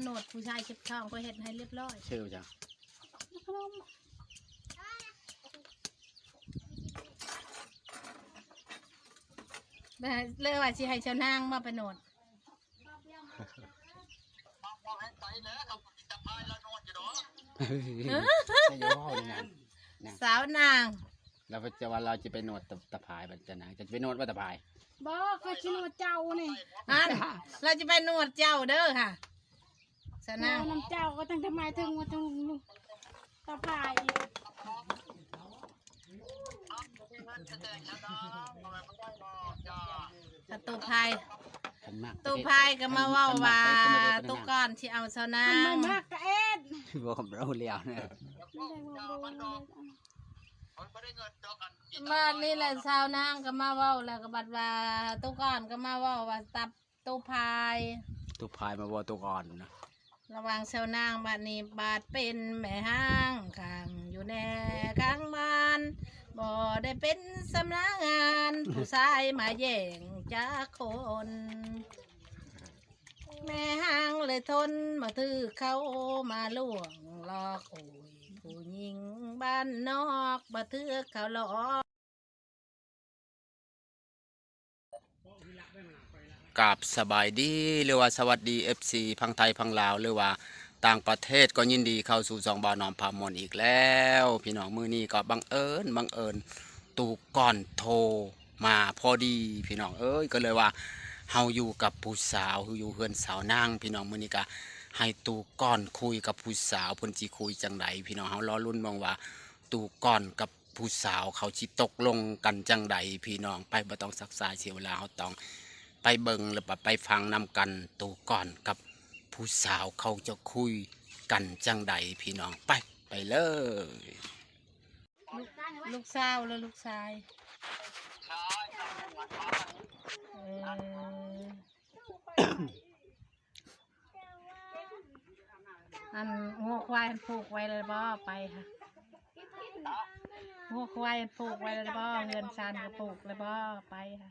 ໂນດຜູ້ຊາຍເຈັບທ້ອງ ຂ້ອຍເຮັດໃຫ້ຮຽບຮ້ອຍ. ຊື່ຫຍັງ? ແມ່ ເລີຍວ່າຊິໃຫ້ຊາວນາງມາໄປໂນດ. ສາວນາງ ລາວຈະວ່າລາວຈະໄປນວດຕາ ຕາພາຍ ບັດຈະນາງ ຈະໄປນວດບໍ່ຕາພາຍ? ບໍ່ ຂ້ອຍຊິນວດເຈົ້ານີ້. ອັນ ລາວຈະໄປນວດເຈົ້າເດີຫາ ສາວນາງ. ນວດນຳເຈົ້າກໍຕັ້ງແຕ່ໝາຍເຖິງວ່າຕ້ອງຕາພາຍ. ຖ້າຕູ້ພາຍ ຕູ້ພາຍກໍມາເວົ້າວ່າຕູ້ກ່ອນຊິເອົາຊາວນາງ ມັນມັກກະເອັດ ບໍ່ຮູ້ແລ້ວນະ. ບາດນີ້ແຫຼະຊາວນາງກໍມາເວົ້າ ແລ້ວກໍບັດວ່າຕູ້ກ່ອນກໍມາເວົ້າວ່າຕັບຕູ້ພາຍ ຕູ້ພາຍມາເວົ້າຕູ້ກ່ອນນະ. ລະຫວ່າງຊາວນາງບາດນີ້ ບາດເປັນແມ່ຮ້າງ ຄ້າງຢູ່ແນຂ້າງບ້ານ ບໍ່ໄດ້ເປັນສຳນັກງານ ຜູ້ຊາຍມາແຍ່ງຈັກຄົນ ແມ່ຮ້າງເລີຍທົນ ບໍ່ຖືກເຂົາມາລວງຫຼອກ ໂອ້ຍ ຜູ້ຍິງບ້ານນອກ ບໍ່ຖືກເຂົາຫຼອກ. ກາບສະບາຍດີ ຫຼືວ່າສະຫວັດດີ ເອັຟຊີ ຝັ່ງໄທຝັ່ງລາວ ຫຼືວ່າຕ່າງປະເທດ ກໍຍິນດີເຂົ້າສູ່ຊ່ອງບ່າວໜອມພາມ່ວນອີກແລ້ວ. ພີ່ນ້ອງ ມື້ນີ້ກໍບັງເອີນ ບັງເອີນ ຕູ້ກ່ອນໂທມາພໍດີ ພີ່ນ້ອງເອີຍ ກໍເລີຍວ່າເຮົາຢູ່ກັບຜູ້ສາວ ຢູ່ເຮືອນສາວນາງ ພີ່ນ້ອງ. ມື້ນີ້ກໍໃຫ້ຕູ້ກ່ອນຄຸຍກັບຜູ້ສາວ ເພິ່ນຊິຄຸຍຈັ່ງໃດ ພີ່ນ້ອງ ເຮົາລໍລຸ້ນເບິ່ງວ່າຕູ້ກ່ອນກັບ ຜູ້ສາວເຂົາຊິຕົກລົງກັນຈັ່ງໃດພີ່ນ້ອງ. ໄປ ບໍ່ຕ້ອງຊັກຊ້າເສຍເວລາ ເຮົາຕ້ອງໄປເບິ່ງ ແລະ ໄປ ໄປຟັງນຳກັນ ໂຕກ່ອນກັບຜູ້ສາວເຂົາຈະຄຸຍກັນຈັ່ງໃດພີ່ນ້ອງ. ໄປ ໄປເລີຍ. ລູກ ລູກສາວ ຫຼື ລູກຊາຍ? ເອີ. ອັນງົວຄວາຍຫັ້ນຜູກໄວ້ແລ້ວບໍ່? ໄປຫາ ງົວຄວາຍຫັ້ນຜູກໄວ້ແລ້ວບໍ່? ເຮືອນຊານກໍຜູກແລ້ວບໍ່? ໄປຫາ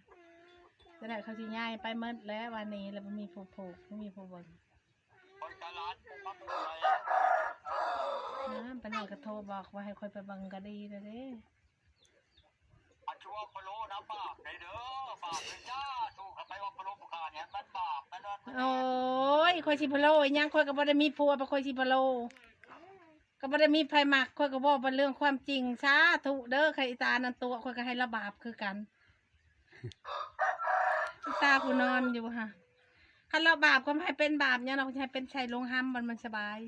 ຈັ່ງໃດເຂົາຊິຍ້າຍໄປໝົດແລ້ວ ວ່ານີ້ແລ້ວບໍ່ມີຜູ້ຜູກ ບໍ່ມີຜູ້ເບິ່ງ. ອາ ປານນັ້ນກໍໂທບອກວ່າໃຫ້ຂ້ອຍໄປເບິ່ງກໍດີແລ້ວເດ້. ອັນທີ່ວ່າພະໂລນະບາບໄດ໋ເດີ ບາບເດີ ສາທຸ ຄັນໃຜວ່າພະໂລຜູ້ຂ້ານີ້ມັນບາບນະ. ໂອ້ຍ ຂ້ອຍຊິພະໂລອີຫຍັງ ຂ້ອຍກໍບໍ່ໄດ້ມີຜົວ ປະຂ້ອຍຊິພະໂລ ກໍບໍ່ໄດ້ມີໃຜມັກ ຂ້ອຍກໍເວົ້າເປັນເລື່ອງຄວາມຈິງ. ສາທຸເດີ ຄັນອີຕາອັນນັ້ນຕົວະ ຂ້ອຍກໍໃຫ້ລະບາບຄືກັນ ອີຕາຜູ້ນອນຢູ່ຫະ. ຄັນລະບາບກໍໃຫ້ເປັນບາບຫຍັງດອກ ໃຫ້ເປັນໃສ່ໂລງຮຳ ມັນ ມັນສະບາຍ.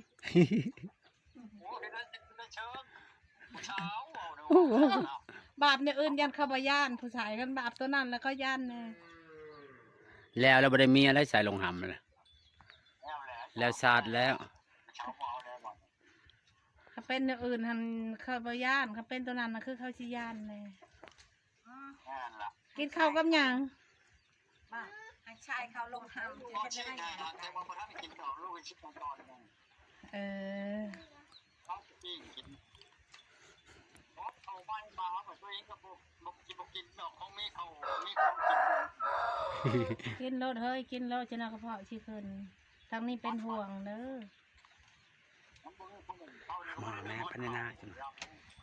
ໂອ້ ເຮັດໃຫ້ ເຮັດໃຫ້ເຊີງ ຜູ້ສາວເວົ້າເນາະ. ໂອ້ໂຫ ບາບແນວອື່ນຢ້ານເຂົາບໍ່ຢ້ານ ຜູ້ຊາຍ ຄັນບາບຕົວນັ້ນແລ້ວເຂົາຢ້ານແນ່. ແລ້ວ ແລ້ວບໍ່ໄດ້ເມຍແລ້ວ ໃສ່ໂລງຮຳແລ້ວ ແລ້ວຊາດແລ້ວ. ຄັນເປັນແນວອື່ນຫັ້ນເຂົາບໍ່ຢ້ານ ຄັນເປັນຕົວນັ້ນນະຄືເຂົາຊິຢ້ານແນ່. ກິນເຂົ້າກັບຫຍັງ? ມາ ໃຫ້ຊາຍເຂົາລົງຫ້ຳ ຈະເຮັດໄດ້. ເອີ ກິນໂລດເຮີ້ຍ ກິນໂລດ ຈະໜ້ອຍກະເພາະຊິຂຶ້ນ. ທາງນີ້ເປັນຫ່ວງເດີ. ມາແມ່ ໄປໃນນາ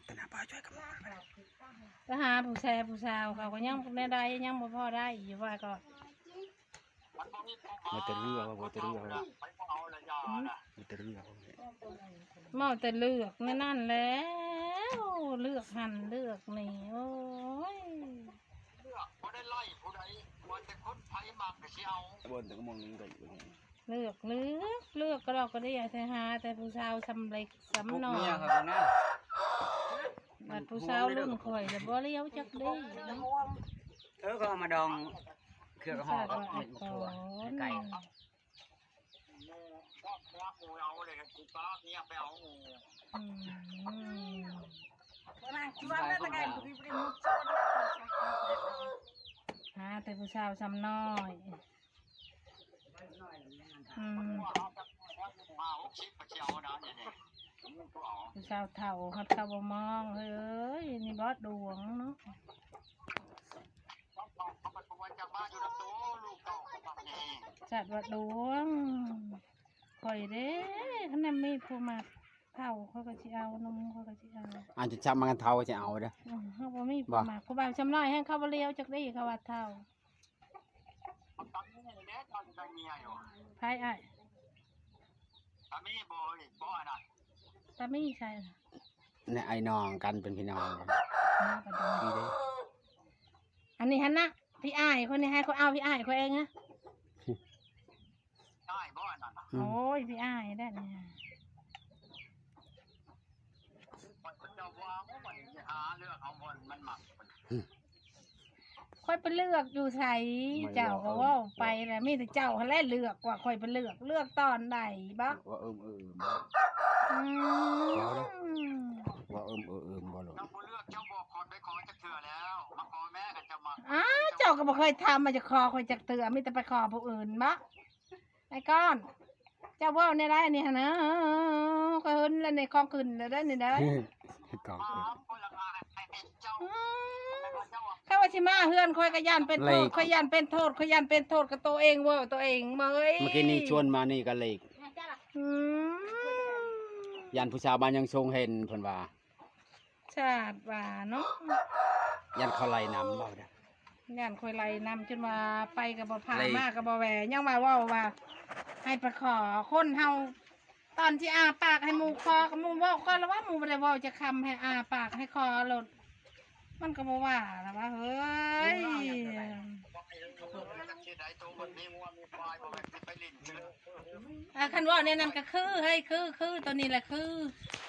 ຕະໜາ ໄປຫາຜູ້ແຊຜູ້ສາວ ເຂົາກໍຍັງແນວໃດ ຍັງບໍ່ພໍໄດ້ຢູ່ ວ່າກໍ ບໍ່ແຕ່ເລືອກ ບໍ່ແຕ່ເລືອກ ບໍ່ແຕ່ເລືອກ ເວົ້າແຕ່ເລືອກແນວນັ້ນແລ້ວ ເລືອກຫັ້ນເລືອກນີ້ ໂອ້ຍ ເລືອກບໍ່ໄດ້ໄລ່ຜູ້ໃດ ວ່າແຕ່ຄົນໃຜມັກກໍຊິເອົາ ບໍ່ແຕ່ກໍມອງໜຶ່ງກໍ ເລືອກ ເລືອກ ເລືອກກະດອກກະເດຍ ແຕ່ຫາແຕ່ຜູ້ສາວສ່ຳເລັກສ່ຳນ້ອຍ ບັດຜູ້ສາວລຸ້ນຂ້ອຍລະບໍ່ຫຼຽວຈັກເດ. ເອີ ກໍເອົາມາດອງເຄືອກະຫໍ່ກັບເມັດໝາກຖົ່ວໃຫ້ໄກ່. ອືມ ຫາແຕ່ຜູ້ສາວສ່ຳນ້ອຍ. ອືມ ຜູ້ສາວເຖົ້າຮອດເຂົາບໍ່ມອງເອີຍ ນີ້ບໍ່ດວງເນາະ ຈັດວ່າດວງ. ຂ້ອຍເດ້ ຄັນແມ່ນມີຜູ້ມັກເຖົ້າ ຂ້ອຍກໍຊິເອົາ ໜຸ່ມຂ້ອຍກໍຊິເອົາ. ອາ ຈະຈັບມາກັນເຖົ້າກໍຊິເອົາເດີ້. ອືມ ເຮົາບໍ່ມີຜູ້ມັກ ຜູ້ບ່າວຊຳນ້ອຍແຮ່ງເຂົາບໍ່ຫຼຽວຈັກເດ້ ເຂົາວ່າເຖົ້າ. ໄຜອ້າຍ? ສາມີບໍ່ເອີຍ? ບໍ່ອັນນັ້ນ ສາມີໃສ? ແນະ ອ້າຍນ້ອງກັນ ເປັນພີ່ນ້ອງກັນ. ອັນນີ້ຫັ້ນນະ ພີ່ອ້າຍຄົນນີ້ ໃຫ້ຂ້ອຍເອົາພີ່ອ້າຍຂ້ອຍເອງນະ. ອ້າຍບໍ່ອັນນັ້ນນະ? ອືມ ໂອ້ຍ ພີ່ອ້າຍໄດ້ນີ້. ຂ້ອຍເຈົ້າບໍ່ເອົາ ມັນຫາເລືອກເອົາບ່ອນມັນມັກ. ອືມ ຂ້ອຍໄປເລືອກຢູ່ໃສ? ເຈົ້າກໍເວົ້າໄປແລ້ວ ມີແຕ່ເຈົ້າຫັ້ນແຫຼະເລືອກວ່າຂ້ອຍໄປເລືອກ ເລືອກຕອນໃດບໍ? ວ່າເອີມເອີມບໍ? ອືມ ເວົ້າເດີ້ ວ່າເອີມເອີມບໍ? ເຈົ້າບໍ່ເລືອກ ເຈົ້າບໍ່ຂໍໄປຂໍຈັກເທື່ອແລ້ວ ມາຂໍແມ້ຄັນເຈົ້າມັກ. ອ້າ ເຈົ້າກໍບໍ່ເຄີຍຖາມວ່າຈະຂໍຂ້ອຍຈັກເທື່ອ ມີແຕ່ໄປຂໍຜູ້ອື່ນບໍ? ໄອ້ກ້ອນ ເຈົ້າເວົ້າແນວໃດນີ້ຫັ້ນນະ? ຂ້ອຍເຫັນແລ້ວນີ້ ຂອງຂຶ້ນແລ້ວເດ້ນີ້ເດ້. ອືມ ເຂົາວ່າຊິມາເຮືອນຂ້ອຍກໍຢ້ານເປັນໂທດ ຂ້ອຍຢ້ານເປັນໂທດ ຂ້ອຍຢ້ານເປັນໂທດກັບໂຕເອງເວົ້າໂຕເອງເມີ້ຍ. ເມື່ອກີ້ນີ້ຊວນມານີ້ກໍເລກ. ອືມ ຢ້ານຜູ້ສາວບ້ານຍັງຊົງເຫັນເພິ່ນວ່າ. ຊາດວ່າເນາະ ຢ້ານເຂົາໄລ່ນຳ ເວົ້າເດີ້ ຢ້ານຂ້ອຍໄລ່ນຳ ຈົນວ່າໄປກໍບໍ່ພາ ມາກໍບໍ່ແວ່ ຍັງວ່າເວົ້າວ່າໃຫ້ໄປຂໍຄົນເຮົາ ຕອນທີ່ອ້າປາກໃຫ້ໝູ່ຂໍ ກໍໝູ່ເວົ້າກ່ອນລະວ່າ ໝູ່ບໍ່ໄດ້ເວົ້າຈັກຄຳ ໃຫ້ອ້າປາກໃຫ້ຂໍໂລດ ມັນກໍບໍ່ວ່າລະວ່າ ເຮີ້ຍ. ເອີ ຄັນເວົ້າແນວນັ້ນກໍຄື ເຮີ້ຍ ຄື ຄື ໂຕນີ້ແຫຼະຄື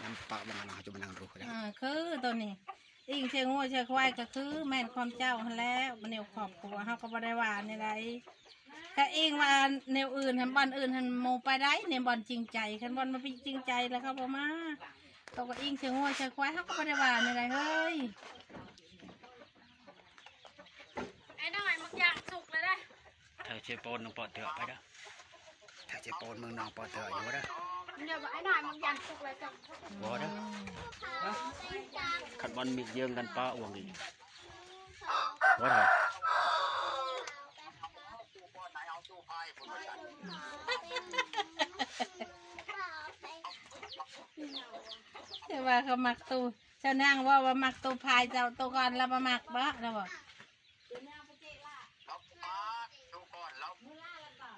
ນຳປະບັງນາ ເຮົາຈະມານັ່ງດູກໍໄດ້ ເອີ ຄືໂຕນີ້ ອີງໃສ່ງົວໃສ່ຄວາຍກໍຄື ແມ່ນຄວາມເຈົ້າຫັ້ນແຫຼະ ແນວຄອບຄົວເຮົາກໍບໍ່ໄດ້ວ່າແນວໃດ ຖ້າອີງວ່າແນວອື່ນຫັ້ນ ບ່ອນອື່ນຫັ້ນໝູ່ໄປໄດ້ ແນວບ່ອນຈິງໃຈ ຄັນບ່ອນບໍ່ເປັນຈິງໃຈແລ້ວເຂົາບໍ່ມາ ເຂົາກໍອີງໃສ່ງົວໃສ່ຄວາຍ ເຮົາກໍບໍ່ໄດ້ວ່າແນວໃດເຮີ້ຍ. ໄອ້ນ້ອຍໝາກຢາງສຸກແລ້ວເດ້ ຖ້າຊິໂປນນ້ອງປອດເຖືອໄປເດີ້ ຖ້າຊິໂປນເມືອງນ້ອງປອດເຖືອຢູ່ເດີ້ ດຽວໄອ້ນ້ອຍໝາກຢາງສຸກແລ້ວເຈົ້າ ບໍ່ເດີ້ ຄັນມັນມີເຢື້ອງກັນປະອ່ວງອີກ ບໍ່ເຖິງ ແຕ່ວ່າເຂົາມັກຕູ້ ເຈົ້ານາງເວົ້າວ່າມັກຕູ້ພາຍ ເຈົ້າໂຕກ່ອນລາວບໍ່ມັກບໍ ລາວບອກ ລາວມັກຕູ້ກ່ອນ ລາວ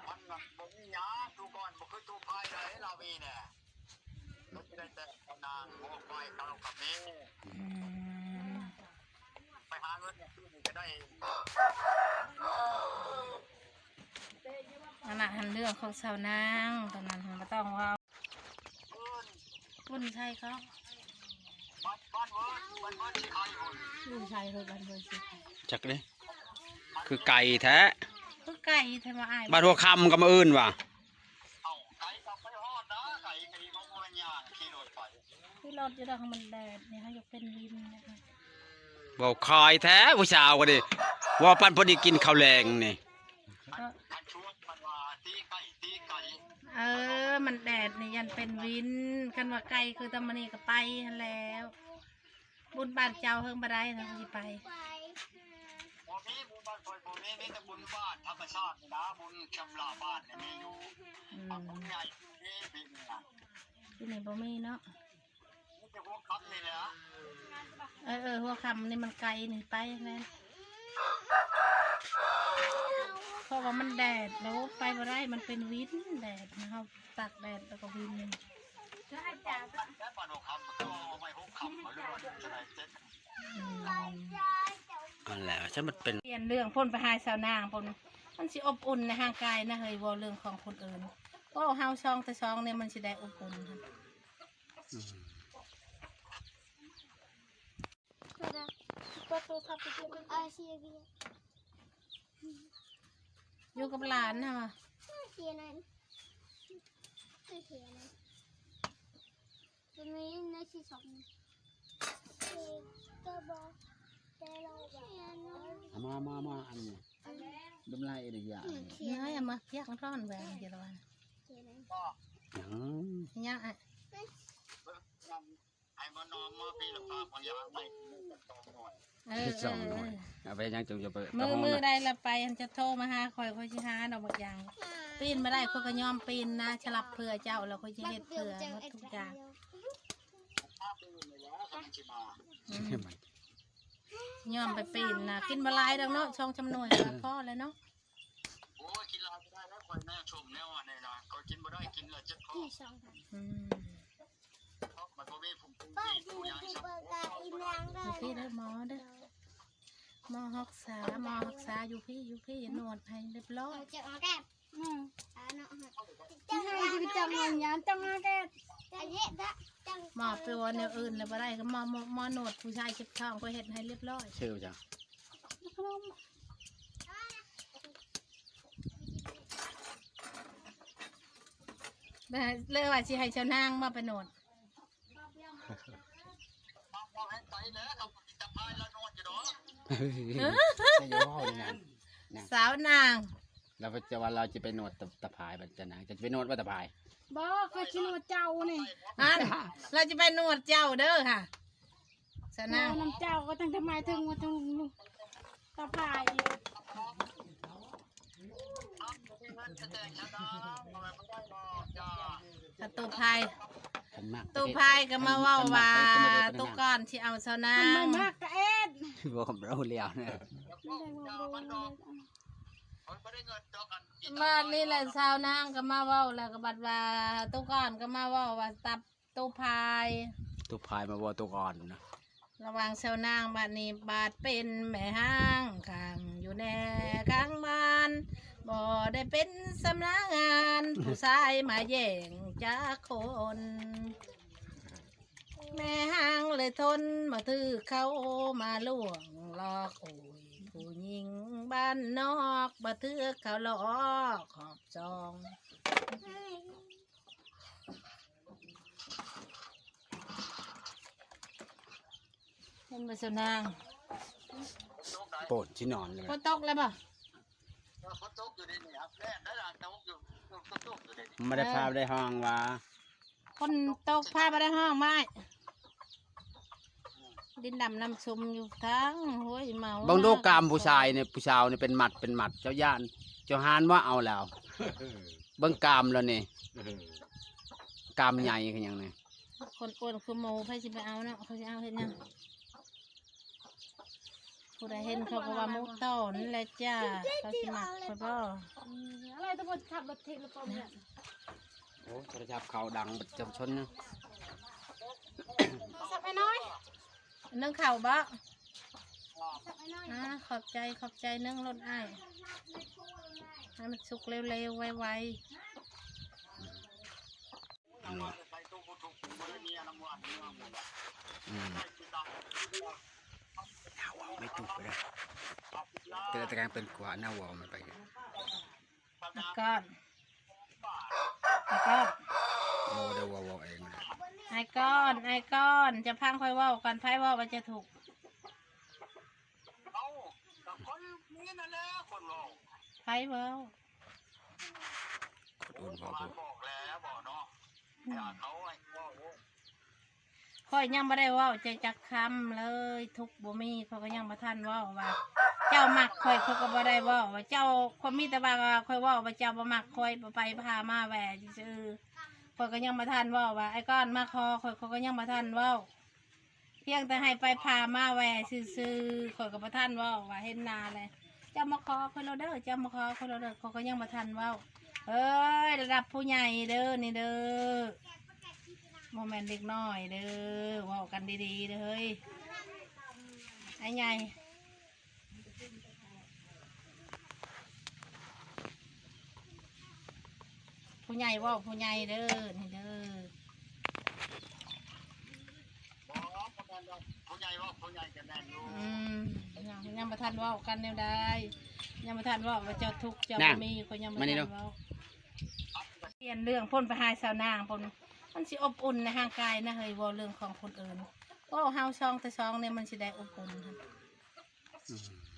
ມັນບໍ່ມີຫຍັງ ຕູ້ກ່ອນບໍ່ຄືຕູ້ພາຍໃດ ລາວມີແດ່ ມັນຊິໄດ້ແຕ່ເອົານາງຫົວໄຟເຂົາກັບແມ່ ອືມ ໄປຫາເງິນຢ່າງອື່ນກໍໄດ້ ອັນນັ້ນຫັ້ນເລື່ອງຂອງສາວນາງ ຕອນນັ້ນຫັ້ນບໍ່ຕ້ອງເວົ້າ. ຝຸ່ນໃສ່ເຂົາ ບ້ານເວີນ ບ້ານເວີນຊິໄຄພຸ້ນ ຢູ່ໃສເຮີຍ ບ້ານເວີນຊິໄຄ ຈັກເດ້ ຄືໄກແທ້ ຄືໄກແທ້ວ່າອ້າຍ ບ້ານຫົວຄຳກໍມາເອີ້ນວ່າ ເອົ້າ ໄກກໍໄປຮອດນະ ໄກກໍດີ ບໍ່ແມ່ນຍ່າງຂີ່ລົດໄປ ຂີ່ລົດຢູ່ດອກ ມັນແດດນີ້ ເຮົາຢາກເປັນວິນນະຄະ ເວົ້າຄາຍແທ້ຜູ້ສາວກໍດີ ເວົ້າປານພໍດີກິນເຂົ້າແລງນີ້. ເອີ ມັນແດດນີ້ຢ້ານເປັນວິນ ຄັນວ່າໄກຄືຕາມານີ້ກໍໄປຫັ້ນແລ້ວ ບຸນບ້ານເຈົ້າເຮີງບໍ່ໄດ້ນະ ຊິໄປ ບໍ່ມີ ບຸນບ້ານຂ້ອຍບໍ່ມີ ມີແຕ່ບຸນບ້ານທຳມະຊາດນີ້ນະ ບຸນຊຳລະບ້ານນີ້ມີຢູ່ ອືມ ບຸນໃຫຍ່ມີປີນີ້ນະ ປີນີ້ບໍ່ມີເນາະ. ມີແຕ່ຫົວຄ່ຳນີ້ແຫຼະ ເອີ ເອີ ຫົວຄ່ຳນີ້ມັນໄກນີ້ໄປແມ່ນ ເພາະວ່າມັນແດດໂລດ ໄປບໍ່ໄດ້ ມັນເປັນວິນແດດ ເຮົາຕາກແດດແລ້ວກໍວິນ ແລ້ວບັດຫົວຄ່ຳກໍເອົາໄວ້ຫົວຄ່ຳ ຫຼືວ່າຈັ່ງໃດ ອືມ ຫັ້ນແຫຼະ ຊັ້ນມັນເປັນ ປ່ຽນເລື່ອງ ພຸ້ນໄປຫາສາວນາງພຸ້ນ ມັນຊິອົບອຸ່ນໃນຮ່າງກາຍນະເຮີຍ ເວົ້າເລື່ອງຂອງຄົນອື່ນ ເວົ້າເຮົາສອງຕໍ່ສອງນີ້ ມັນຊິໄດ້ອົບອຸ່ນ. ອືມ ຢູ່ກັບຫຼານນະ ເອົາມາ ມາ ມາ ອັນນີ້ ນ້ຳລາຍເອລິຍາ ນ້ອຍເອົາມາພຽກຮ້ອນແບບນີ້ລະວ່າ ຫຍັງ ຫຍັງອະ ໃຫ້ ເອີ ເອີ ເອົາໄປຫຍັງ ຈົງຈະໄປ ມື້ ມື້ໃດລະໄປ ອັນຈະໂທມາຫາຂ້ອຍ ຂ້ອຍຊິຫາດອກບັກຢາງ ປີນບໍ່ໄດ້ ຂ້ອຍກໍຍອມປີນນະ ສະຫຼັບເພື່ອເຈົ້າ ແລ້ວຂ້ອຍຊິເຮັດເພື່ອໝົດທຸກຢ່າງ ອືມ ຍອມໄປປີນນະ ກິນບໍ່ຫຼາຍດອກເນາະ ສອງສາມໜ່ວຍກໍພໍແລ້ວເນາະ. ໂອ້ຍ ກິນຫຼາຍບໍ່ໄດ້ແລ້ວ ຂ້ອຍແນວຊົມແນວອັນນີ້ນະ ຂ້ອຍກິນບໍ່ໄດ້ ກິນແລ້ວເຈັບຄໍ ອືມ ມັນບໍ່ມີຜູ້ ຜູ້ຫຍັງ ຢູ່ພີ້ເດີໝໍເດີ ໝໍຮັກສາ ໝໍຮັກສາຢູ່ພີ້ ຢູ່ພີ້ ນວດໃຫ້ຮຽບຮ້ອຍ ອືມ ໝໍໄປວ່າແນວອື່ນແລ້ວບໍ່ໄດ້ ກໍໝໍ ໝໍ ໝໍນວດຜູ້ຊາຍເຈັບທ້ອງ ຂ້ອຍເຮັດໃຫ້ຮຽບຮ້ອຍ ຊື່ຫຍັງ? ແມ່ນ ເລີຍວ່າຊິໃຫ້ຊາວນາງມາໄປນວດ ສາວນາງ ລາວຈະວ່າລາວຈະໄປນວດຕາ ຕາພາຍ ບັດຈະນາງ ຈະໄປນວດວ່າຕາພາຍ ບໍ່ ຂ້ອຍຊິນວດເຈົ້ານີ້ ອັນ ລາວຈະໄປນວດເຈົ້າເດີຫາ. ສະນາງ ນຳເຈົ້າກໍຕັ້ງແຕ່ໝາຍເຖິງວ່າຕ້ອງຕາພາຍ ຕາຕູພາຍ ຕູພາຍກໍມາເວົ້າວ່າ ຕູກ່ອນຊິເອົາສາວນາງ ມັນມັກກະເອັດ ບໍ່ເອົາແລ້ວນະ ບາດນີ້ແຫຼະ ສາວນາງກໍມາເວົ້າ ແລ້ວກໍບັດວ່າ ຕູກ່ອນກໍມາເວົ້າວ່າ ຕາ ຕູ້ພາຍ ຕູ້ພາຍມາເວົ້າຕູກ່ອນນະ ລະຫວ່າງຊາວນາງ ບາດນີ້ບາດເປັນແມ່ຮ້າງ ຂັງຢູ່ແນຂັງບ້ານ ບໍ່ໄດ້ເປັນສຳນັກງານ ຜູ້ຊາຍມາແຍ່ງຈັກຄົນ ແມ່ຮ້າງເລີຍທົນ ບໍ່ຖືກເຂົາມາລວງຫຼອກ ໂອ້ຍ ຜູ້ຍິງບ້ານນອກ ບໍ່ຖືກເຂົາຫຼອກຂອບຈອງ. ເຫັນບໍ່ສາວນາງ ໂປດຊິນອນເລີຍ ຝົນຕົກແລ້ວບໍ່? ເອີ ຝົນຕົກຢູ່ໃນນີ້ ແດດໄດ້ລະ ຕົກຢູ່ ຕົກຢູ່ໃນນີ້ ບໍ່ໄດ້ພາໄດ້ຮ້ອງວ່າ ຝົນຕົກພາບໍ່ໄດ້ຮ້ອງມາ ດິນດຳນ້ຳຊຸ່ມຢູ່ທາງຫ້ວຍເມົາ ເບິ່ງດູກາມຜູ້ຊາຍນີ້ ຜູ້ສາວນີ້ເປັນມັດເປັນມັດ ເຈົ້າຢ້ານ ເຈົ້າຫານບໍ່ເອົາແລ້ວ ເບິ່ງກາມແລ້ວນີ້ ກາມໃຫຍ່ຄືຫຍັງນີ້ ຄົນອ້ວນຄືໝູ ໃຜຊິໄປເອົາເນາະ ເຂົາຊິເອົາເຮັດຫຍັງ ຜູ້ໃດເຫັນເຂົາກໍວ່າໝູໂຕນັ້ນແຫຼະຈ້າ ເຂົາຊິມັກຂ້ອຍບໍ່ ອືມ ອະໄລຕຳຫຼວດຂັບລົດຖີບລົດປົມເນຍ ໂອ້ ໂທລະສັບເຂົາດັງປະຈຳຊົນນະ ໂທລະສັບໄອ້ນ້ອຍ ໜຶ້ງເຂົ້າບໍ່? ອາ ຂອບໃຈ ຂອບໃຈ ໜຶ້ງໂລດອ້າຍ ໃຫ້ມັນສຸກເລັວໆ ໄວໆ ອືມ ອືມ ໜ້າເວົ້າໄປຕຸກໄປເດີ ເຕີຕະແກງເປັນກວ່າ ໜ້າເວົ້າມັນໄປ ອ້າຍກ້ອນ ອ້າຍກ້ອນ ໂອ້ ໄດ້ເວົ້າ ເວົ້າເອງນະ ອ້າຍກ້ອນ ອ້າຍກ້ອນ ເຈົ້າຟັງຂ້ອຍເວົ້າກ່ອນ ໃຜເວົ້າວ່າເຈົ້າທຸກ? ເອົ້າ ກໍຄົນນີ້ນັ້ນແຫຼະຄົນເວົ້າ ໃຜເວົ້າ? ຄົນອື່ນເວົ້າ ບອກແລ້ວບໍ່ເນາະ ອືມ ຢ່າເຂົາໃຫ້ເວົ້າ ຂ້ອຍຍັງບໍ່ໄດ້ເວົ້າເຈົ້າຈັກຄຳເລີຍ ທຸກບໍ່ມີ ຂ້ອຍກໍຍັງບໍ່ທັນເວົ້າວ່າ ເຈົ້າມັກຂ້ອຍ ຂ້ອຍກໍບໍ່ໄດ້ເວົ້າວ່າເຈົ້າ ຂ້ອຍມີແຕ່ວ່າ ວ່າຂ້ອຍເວົ້າວ່າເຈົ້າບໍ່ມັກຂ້ອຍ ບໍ່ໄປພາມາແວ່ຊື່ໆ ຂ້ອຍກໍຍັງບໍ່ທັນເວົ້າວ່າ ອ້າຍກ້ອນມາຂໍຂ້ອຍ ຂ້ອຍກໍຍັງບໍ່ທັນເວົ້າ ພຽງແຕ່ໃຫ້ໄປພາມາແວ່ຊື່ໆ ຂ້ອຍກໍບໍ່ທັນເວົ້າວ່າເຫັນໜ້າແລ້ວ ເຈົ້າມາຂໍຂ້ອຍໂລດເດີ ເຈົ້າມາຂໍຂ້ອຍໂລດເດີ ຂ້ອຍກໍຍັງບໍ່ທັນເວົ້າ ເອີຍ ລະດັບຜູ້ໃຫຍ່ເດີນີ້ເດີ ບໍ່ແມ່ນເດັກນ້ອຍເດີ ເວົ້າກັນດີໆເດີເຮີ້ຍ ອ້າຍໃຫຍ່ ຜູ້ໃຫຍ່ເວົ້າຜູ້ໃຫຍ່ເດີ ນີ້ເດີ ບໍ່ ບໍ່ແມ່ນດອກ ຜູ້ໃຫຍ່ເວົ້າຜູ້ໃຫຍ່ກໍແມ່ນຢູ່ ອືມ ຍັງ ຍັງບໍ່ທັນເວົ້າກັນແນວໃດ ຍັງບໍ່ທັນເວົ້າວ່າເຈົ້າທຸກເຈົ້າບໍ່ມີ ຂ້ອຍຍັງບໍ່ທັນເວົ້າ ປ່ຽນເລື່ອງພຸ້ນ ໄປຫາສາວນາງພຸ້ນ ມັນຊິອົບອຸ່ນໃນຮ່າງກາຍນະເຮີ້ຍ ເວົ້າເລື່ອງຂອງຄົນອື່ນ ເວົ້າເຮົາສອງແຕ່ສອງນີ້ ມັນຊິໄດ້ອົບອຸ່ນ ອືມ.